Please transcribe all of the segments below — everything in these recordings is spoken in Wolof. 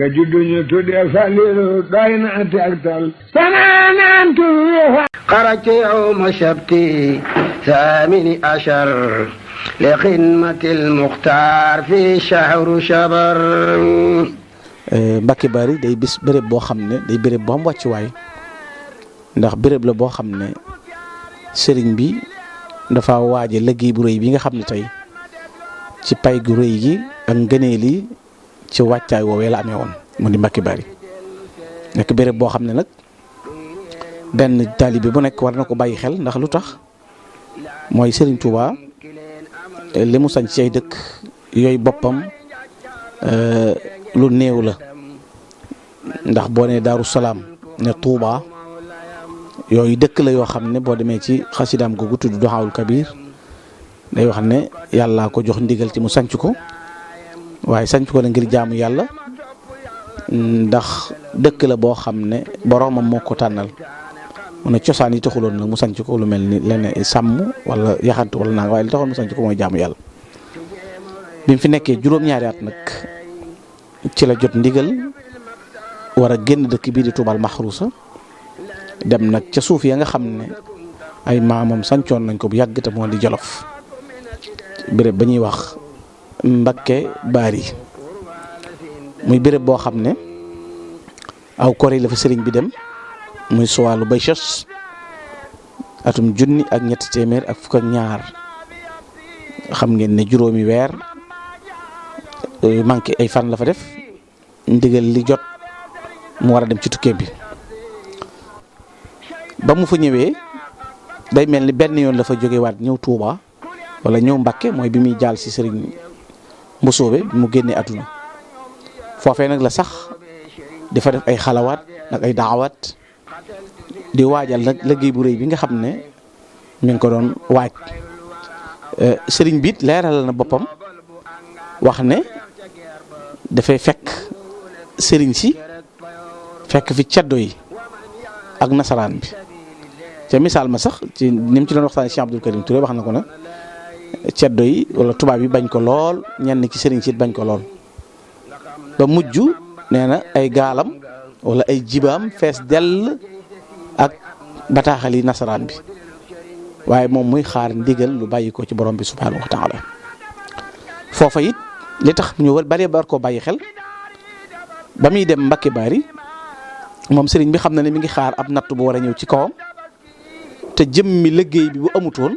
nga juddu ñu tuddee Falilu doy na tegtal sanaanaan tuufa xarajtu yawma sabti thamini ashar li xidmatil muxtaar fi shahru shabar. Mbacke Bari day bis béréb boo xam ne day béréb boo am wàccuwaay ndax béréb la boo xam ne sëriñ bi dafa waaje liggéey bu rëy bi nga xam ne tey ci pay gu rëy gi ak ngëneel yi ci wàccaay woowee la amee woon mu di Mbacke Bari nekk béréb boo xam ne nag benn taalibe bu nekk war na ko bàyyi xel ndax lu tax mooy Serigne Touba li mu sañ ci ay dëkk yooyu boppam lu néew la ndax boo nee Daaru Salaam ne Touba yooyu dëkk la yoo xam ne boo demee ci xasidaam googu tudd Duhaawul Kabir day wax ne yàllaa ko jox ndigal ci mu sanc ko waaye sanc ko la ngir jaamu yàlla ndax dëkk la boo xam ne boroomam moo ko tànnal mu ne cosaan yi taxuloon nag mu sanc ko lu mel ni leneen sàmm wala yaxantu wala naa waaye li taxoon mu sanc ko mooy jaamu yàlla bi mu fi nekkee juróom-ñaari at nag ci la jot ndigal war a génn dëkk bii di Tuubal Maxruusa dem nag ca suuf ya nga xam ne ay maamam sancoon nañ ko bu yàgg te moo di Jolof béréb ba ñuy wax Mbacke Bari muy béréb boo xam ne aw kori la fa sëriñ bi dem muy suwaalu bay sos atum 1722 xam ngeen ne juróomi weer manqué ay fan la fa def ndigal li jot mu war a dem ci tukkeem bi ba mu fa ñëwee day mel ni benn yoon la fa jóge waat ñëw Touba wala ñëw Mbacke mooy bi muy jaal si sëriñ Mbusoobe bi mu génnee àdduna foofee nag la sax di fa def ay xalawaat nag ay daawaat di waajal nag liggéey bu rëy bi nga xam ne mi ngi ko doon waaj sëriñ bi leeral na boppam wax ne dafay fekk sëriñ si fekk fi ceddo yi ak nasaraan bi ca misaal ma sax ci ni mu ci doon waxtaan Cheikh Abdoul Karim Touré wax na ko ne ceddo yi wala tubaab yi bañ ko lool ñenn ci sëriñ si bañ ko lool ba mujj nee na ay gaalam wala ay jibaam fees dell ak bataaxal yi nasaraan bi waaye moom muy xaar ndigal lu bàyyi ko ci borom bi subhaanahu wa taala foofa it li tax ñu bari bar koo bàyyi xel ba muy dem Mbacke Bari moom sëriñ bi xam na ne mi ngi xaar ab natt bu war a ñëw ci kawam te jëmmi liggéey bi bu amutoon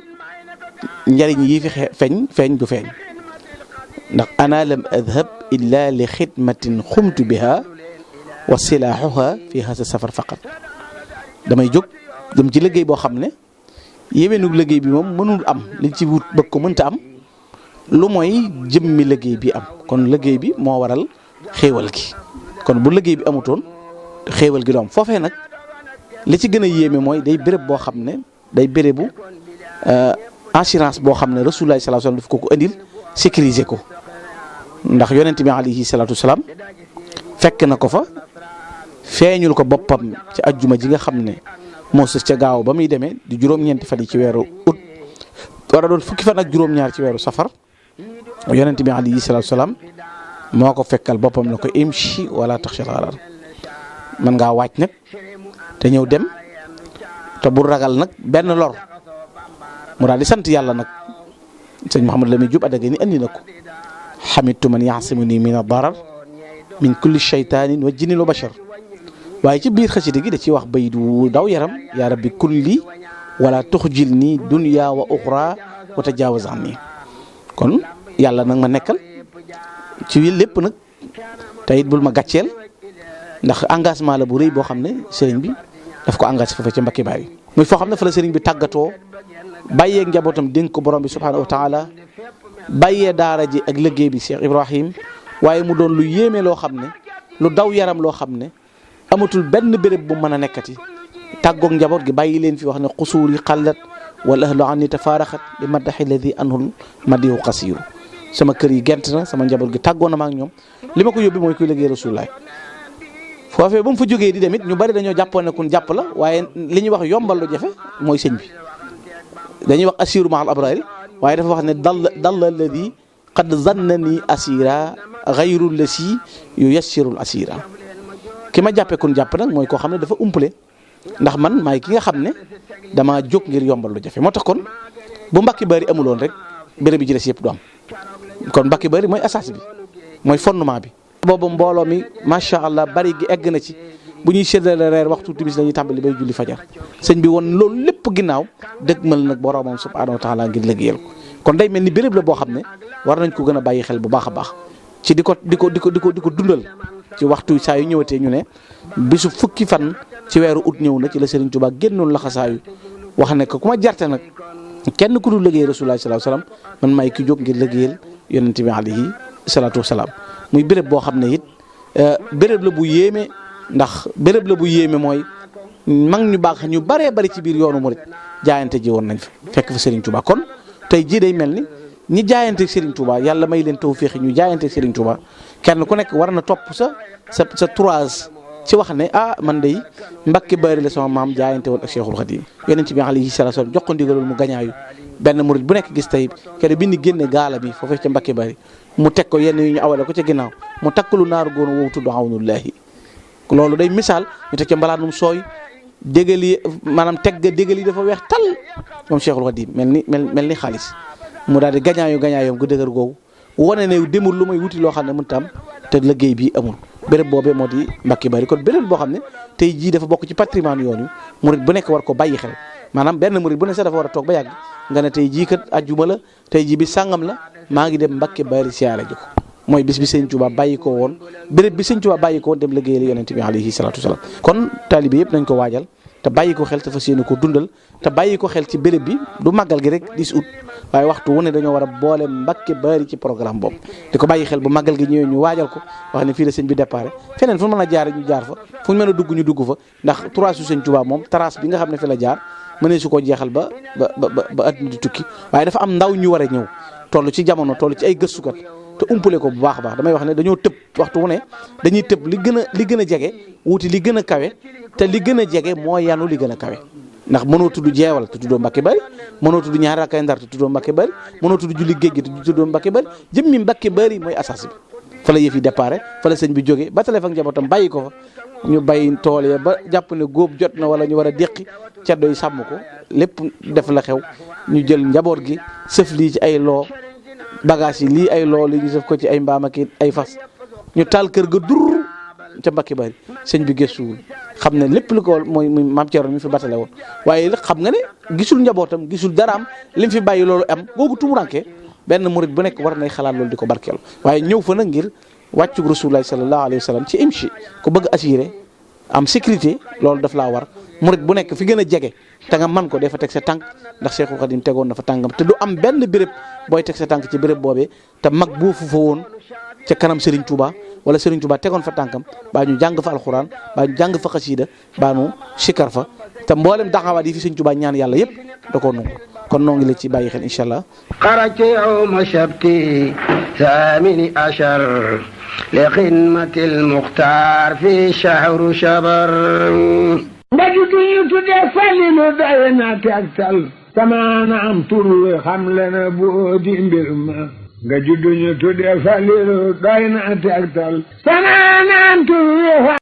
njariñ yi fi feeñ du feeñ ndax ana lam adhab illa li xidmatin xumtu biha wa silaaxuha fi hasa safar faqat damay jóg dem ci liggéey boo xam ne yéwénug liggéey bi moom mënul am li ci wut bëgg ko mënta am lu mooy jëmmi liggéey bi am kon liggéey bi moo waral xéewal gi kon bu liggéey bi amutoon xéewal gi doom foofee nag li ci gën a yéeme mooy day béréb boo xam ne day bérébu assurance boo xam ne Rasulullah sallallahu alayhi wasallam daf ko indil sécuriser ko ndax yonent bi alayhi salaatu wasalaam fekk na ko fa feeñul ko boppam ci ajjuma ji nga xam ne moo sës ca gaaw ba muy demee di juróom-ñeenti fan yi ci weeru ut war a doon fukki fan ak juróom-ñaar ci weeru safar yonent bi alayhi salaatu wasalaam moo ko fekkal boppam na ko imshi wala taxshal gharar mën ngaa wàcc nag te ñëw dem te bu ragal nag benn lor mu daal di sant yàlla nag sëñ Mouhamadou Lamine Diop Adaga ni andi na ko xamitu man yaxsimuni min ad-darar min kulli shaytanin wa jinnin wa bashar waaye ci biir xasida gi da ciy wax bay du daw yaram yaa rabbi kulli wala tuxjil nii dunya wa uxra wa tajawaz anni kon yàlla nag ma nekkal ci lépp nag te it bul ma gàcceel ndax engagement la bu rëy boo xam ne sëriñ bi daf ko engagé foofu ca Mbacke Bari muy foo xam ne fa la sëriñ bi tàggatoo bàyyee njabootam dénk ko borom bi subhaanahu wa taala bàyyee daara ji ak liggéey bi Cheikh Ibrahim waaye mu doon lu yéeme loo xam ne lu daw yaram loo xam ne amatul benn béréb bu mën a nekkati tàggoog njaboot gi bàyyi leen fi wax ne xusuur yi xallat wala ahlu anni tafaaraxat li maddaxi ladi anhul madihu qasiru sama kër yi gent na sama njaboot gi tàggoo na ma ak ñoom li ma ko yóbbi mooy kuy liggéey Rasulullah foofee ba mu fa jógee di demit ñu bari dañoo jàppoon ne kun jàpp la waaye li ñuy wax yombal lu jafe mooy sëñ bi dañuy wax assiru mahal abrari waaye dafa wax ne dal alladi qad zannani asira ghayru lasi yu yassirul asira ki ma jàppee kun jàpp nag mooy koo xam ne dafa umpale ndax man maay ki nga xam ne dama jóg ngir yombal lu jafe moo tax kon bu Mbacke Bari amuloon rek béréb bi ci des yëpp du am kon Mbacke Bari mooy asas bi mooy fondement bi. boobu mbooloo mi macha allah bari gi egg na ci bu ñuy séddale reer waxtu timis lañuy tàmbali bay julli fajar sëñ bi woon loolu lépp ginnaaw dëgmal nag boromam subhanahu wa taala ngir liggéeyal ko kon day mel ni béréb la boo xam ne war nañ ko gën a bàyyi xel bu baax a baax ci di ko dundal ci waxtu saa yu ñëwatee ñu ne bisu fukki fan ci weeru ut ñëw na ci la Serigne Touba génnoon laxasaayu wax ne ko ku ma jarte nag kenn ku dul liggéey Rasulullah sallallahu alayhi wasallam man maay ki jóg ngir liggéeyal yonent bi alayhi salaatu wasalaam muy béréb boo xam ne it béréb la bu yéeme ndax béréb la bu yéeme mooy mag ñu baax ñu baree bari ci biir yoonu murit jaayante ji woon nañ fa fekk fa Serigne Touba kon tey jii day mel ni ñi jaayanteeg Serigne Touba yàlla may leen tawfeex ñu jaayanteeg Serigne Touba kenn ku nekk war na topp sa trois ci wax ne man day Mbacke Bari la sama maam jaayante woon ak Cheikhul Khadim yonent bi alayhi salaatu wa salaam jox ko ndigalul mu gañaayu benn murit bu nekk gis tey kenn bi ni génne gaala bi foofee ca Mbacke Bari mu teg ko yenn yu ñu awale ko ca ginnaaw mu takkalu naaru góor woowu tudd awnullahi loolu day misaal ñu teg ca mbalaanum sooy dégal yi maanaam dégal yi dafa weex tal moom Cheikhul Khadim mel ni xaalis mu daal di gañaayoom gu dëgër googu wane ne demul lu may wuti loo xam ne mënut a am te liggéey bi amul béréb boobee moo di Mbacke Bari kon béréb boo xam ne tey jii dafa bokk ci patrimoine yoon wi murit bu nekk war ko bàyyi xel maanaam benn murit bu ne sax dafa war a toog ba yàgg nga ne tey jii kat ajjuma la tey jii bi sàngam la maa ngi dem Mbacke Bari siyaare ji ko mooy bis bi Sëñ Touba bàyyi ko woon béréb bi Sëñ Touba bàyyi ko woon dem liggéeyal yonent bi alayhi salaatu wasalaam kon taalibe yëpp nañ ko waajal te bàyyi ko xel te fas yéene ko dundal te bàyyi ko xel ci béréb bi du màggal gi rek 10 août waaye waxtu wu ne dañoo war a boole Mbacke Bari ci programme boobu di ko bàyyi xel bu màggal gi ñëwee ñu waajal ko wax ne fii la sëñ bi déparé feneen fu ñu mën a jaar ñu jaar fa fu ñu mën a dugg ñu dugg fa ndax trois su Sëñ Touba moom trace bi nga xam ne fi la jaar mënee su ko jeexal ba adduna di tukki waaye dafa am ndaw ñu war a ñëw toll ci jamono toll ci ay gëstukat te umpale ko bu baax a baax damay wax ne dañoo tëb waxtu wu ne dañuy tëb li gën a jege wuti li gën a kawe te li gën a jege moo yanu li gën a kawe ndax mënoo tudd jeewal te tuddoo Mbacke Bari mënoo tudd ñaari rakkay Ndar te tuddoo Mbacke Bari mënoo tudd julli géej gi te tuddoo Mbacke Bari jëmmi Mbacke Bari mooy asas bi fa la yëf yi déparé fa la sëñ bi jógee ba tale fa njabootam bàyyi ko fa ñu bàyyi tool ya ba jàpp ne góob jot na wala ñu war a déqi ceddo yi sàmm ko lépp def la xew ñu jël njaboot gi sëf lii ci ay loo bagage yi lii ay loo li ñu sëf ko ci ay mbaam ak ay fas ñu taal kër ga dur ca Mbacke Bari sëñ bi gëstuwul xam ne lépp lu ko mooy maam Thierno mi fi batale woon waaye xam nga ne gisul njabootam gisul daraam li mu fi bàyyi loolu am googu tumuranke benn murit bu nekk war nay xalaat loolu di ko barkeelu waaye ñëw fa nag ngir wàccug Rasulullah sallallahu alayhi wa sallam ci imchi ku bëgg assuré am sécurité loolu daf laa war murit bu nekk fi gën a jege te nga man ko dee fa teg sa tànk ndax Cheikhul Khadim tegoon na fa tàngam te du am benn béréb booy teg sa tànk ci béréb boobee te mag boo fu fa woon ca kanam Serigne Touba wala Serigne Touba tegoon fa tànkam baa ñu jàng fa alxuraan baa ñu jàng fa xasiida baa ñu sikar fa te mboolem daxawaat yi fi Serigne Touba ñaan yàlla yëpp da koo nangu kon noo ngi la ci bàyyi xel incha allah. xarajtu yawma sabti thamini ashar li xidmatil muxtaar fi shahru shabar. ndaje gi ñu tuddee Falilu doy na tegtal samaana am tur wi xam le na boo di mbir ma. nga juddu ñu tuddee Falilu doy na tegtal samaana am tur wi